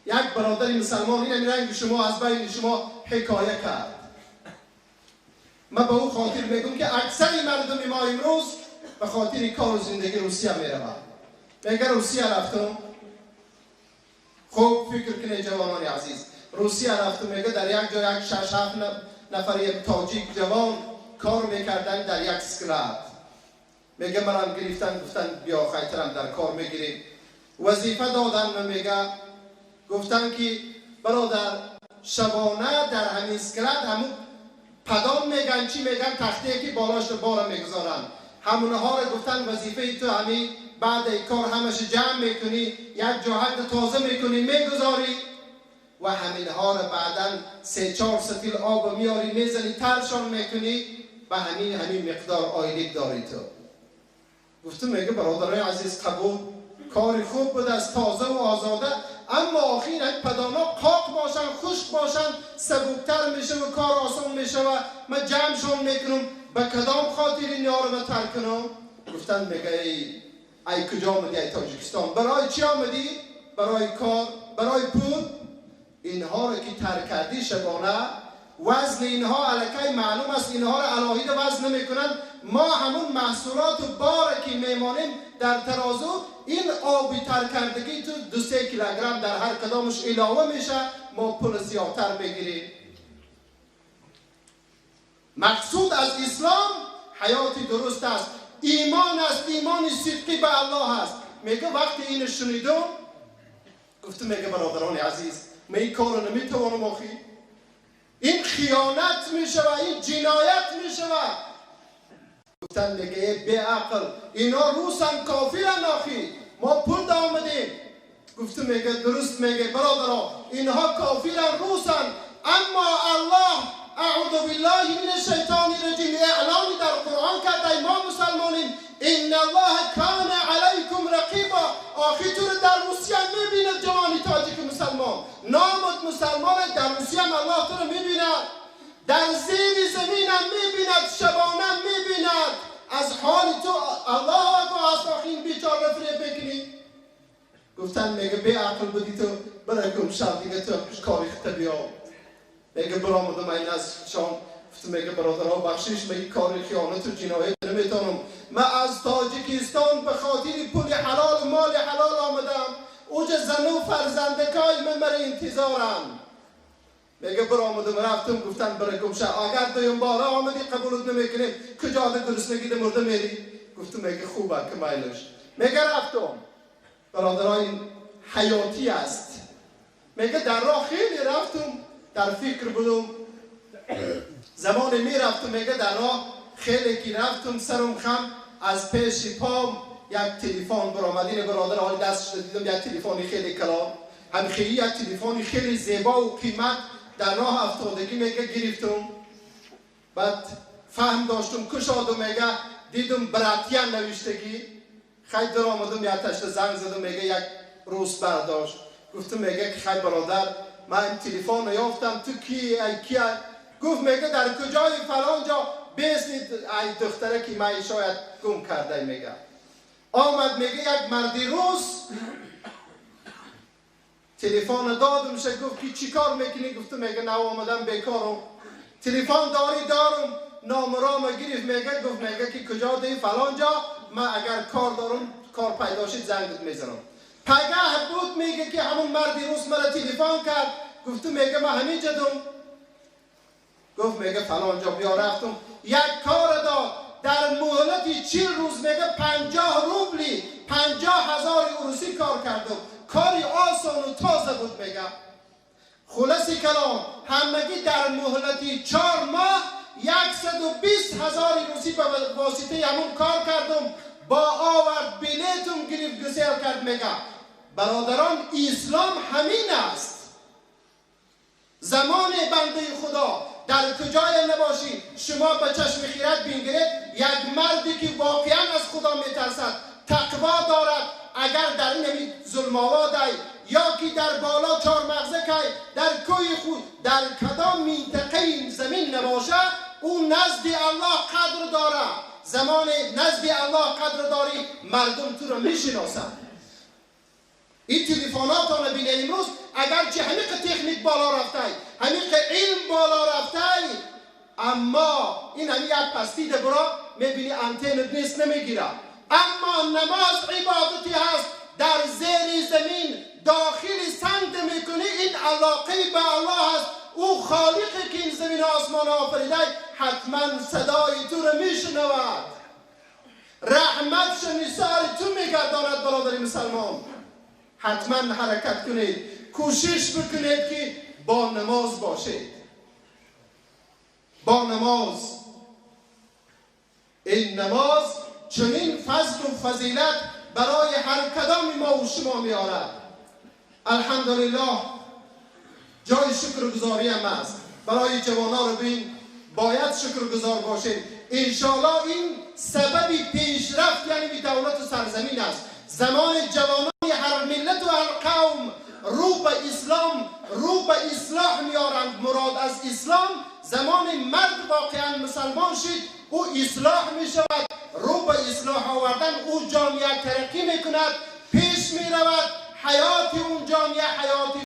یک برادر مسلمان این رنگ شما از بین شما حکایه کرد. من به او خاطر میگم که اکثر مردم ما امروز به خاطر کار و زندگی روسیه میروند. میگه روسیه رفتم. خوب فکر کنید جوانان عزیز، روسیه رفتم میگه در یک جای یک 6-7 نفر یک تاجیک جوان کار میکردن در یک склад. میگه مرام گرفتن گفتن بیا خیترم در کار میگیریم. وظیفه دادن میگه گفتن که برادر شبانه در همین склад همون پدام میگن چی میگن تخته که بالاش بارا میگذارن، همونها رو گفتن وظیفه تو همین بعد ای کار همش جمع میکنی یک جاهت تازه میکنی میگذاری و همینها رو بعدا 3-4 ستیل آب میاری میزنی ترشان میکنی و همین مقدار آیلیک داری تو. گفتم میگه برادرای عزیز قبول، کاری خوب بود از تازه و آزاده، اما آخر این پدانا قاق باشن خشک باشن سبکتر میشه و کار آسان میشه و من جمعشون میکنم، به کدام خاطر این یارو ترک کنم؟ گفتن میگه ای کجا آمدی؟ ای تاجیکستان. برای چی آمدی؟ برای کار، برای پول. اینها رو که ترک کردی شبانه وزن اینها الکی معلوم است، اینها رو علاهیده وزن نمیکنن. ما همون محصولات و بار که میمانیم در ترازو، این آبی تر کردگی تو 2-3 کیلوگرم در هر کدامش علاوه میشه، ما پول زیادتر بگیریم. مقصود از اسلام حیاتی درست است، ایمان است، ایمان صدقی به الله است. میگه وقتی اینو شنیدم گفتم میگه برادران عزیز من این کارو نمیتوانم، آخی این خیانت میشه و این جنایت میشه. گفتن میگه بی عقل اینا روسن کافرن، آخی ما پول آمدیم. گفتم میگه درست میگه برادران، اینها کافرن روسن، اما الله اعوذ بالله من الشیطان الرجیم اعلانی در قرآن کرده ما مسلمانیم ان الله کان علیکم رقیبا. آخی تو رو در روسیه میبینه جوانی تاجیک مسلمان، نامت مسلمان در روسیه هم الله تو رو میبیند، در زیر زمینم میبیند، شبانم میبیند، از حال تو الله آگاه است. آخی این بیچاره فریب بکنی. گفتن میگه بی عقل بودی تو، برای گم شب دیگه تو کاری خطه بیا. میگه برآمدم این از شام، گفتم میگه برادرها بخشش من این کار خیانت و جنایت نمیتونم، من از تاجیکستان به خاطر پول حلال و مال حلال آمدم، اوج زن و فرزندکای من برای انتظارم. میگه برآمدم رفتم، گفتن برای گم شب اگر دویم باره آمدی قبولت نمیکنیم، کجا ده گرسنگی ده مرده میری؟ گفتم میگه خوبه که میلش. میگه رفتم. برادرای حیاتی است. میگه در راه خیلی رفتم در فکر بودم، زمان میرفتم میگه در راه خیلی که رفتم سرم خم از پیش پام یک تلفن برآمد. این برادر حال دستش دیدم یک تلفن خیلی کلام، هم خیلی یک تلفن خیلی زیبا و قیمت در راه افتادگی میگه گرفتم. بعد فهم داشتم کشادم، میگه دیدم براتیان نوشتگی، خیلی در آمدم یک تشت زنگ زدم، میگه یک روز برداشت. گفتم میگه که خیلی برادر من این تلفن رو یافتم، تو کی ای کی؟ گفت میگه در کجای فلان جا بیسنید ای دختره که من شاید گم کرده. میگه آمد میگه یک مردی روس تلفن دادم شه، گفت که چی کار میکنی؟ گفتم میگه نه آمدم بیکارم. تلفن داری؟ دارم. نامرام گرفت، میگه گفت میگه که کجا دی؟ فلان جا، من اگر کار دارم کار پیدا شد زنگت میزنم. پگه بود میگه که همون مردی روس مرا تلفن کرد، گفتم میگه من همین جدم. گفت میگه فلان جا بیا. رفتم یک کار داد در مهلت 40 روز میگه 50 روبلی 50,000 روسی کار کردم، کاری آسان و تازه بود. میگه خلاص کلام همگی در مهلت 4 ماه 120,000 روسی به واسطه همون کار کردم، با آورد بلیتم گرفت گسیل کرد. میگه برادران اسلام همین است. زمان بنده خدا در کجای نباشی شما به چشم خیرت بینگرید، یک مردی که واقعا از خدا میترسد تقوا دارد، اگر در این ظلم آباد یا که در بالا چهار مغزه که در کوی خود در کدام منطقه زمین نباشه، او نزد الله قدر داره. زمان نزد الله قدر داری مردم تو را میشناسند. این تلفناتان بینه امروز اگرچه همیق تکنیک بالا رفته، همیق علم بالا رفته، اما این همی یک پستی برا میبینی انتن نیست، نمیگیره. اما نماز عبادتی هست، در زیر زمین داخل سنگ میکنی، این علاقه به الله هست. او خالقی که این زمین آسمان آفریده حتما صدای تو رو میشنود، رحمتش نثار تو میگرداند. برادر مسلمان، حتما حرکت کنید، کوشش بکنید که با نماز باشید، با نماز. این نماز چنین فضل و فضیلت برای هر کدام ما و شما میارد. الحمدلله جای شکرگزاری هم است. برای جوانان رو بین باید شکرگزار باشیم. انشالله این سبب پیشرفت یعنی دولت و سرزمین است. زمان جوانان هر ملت و هر قوم رو به اسلام، رو به اصلاح میارند. مراد از اسلام زمان مرد واقعا مسلمان شد، او اصلاح میشود، رو به اصلاح آوردن، او جامعه ترقی میکند، پیش میرود، حیات اون جامعه حیات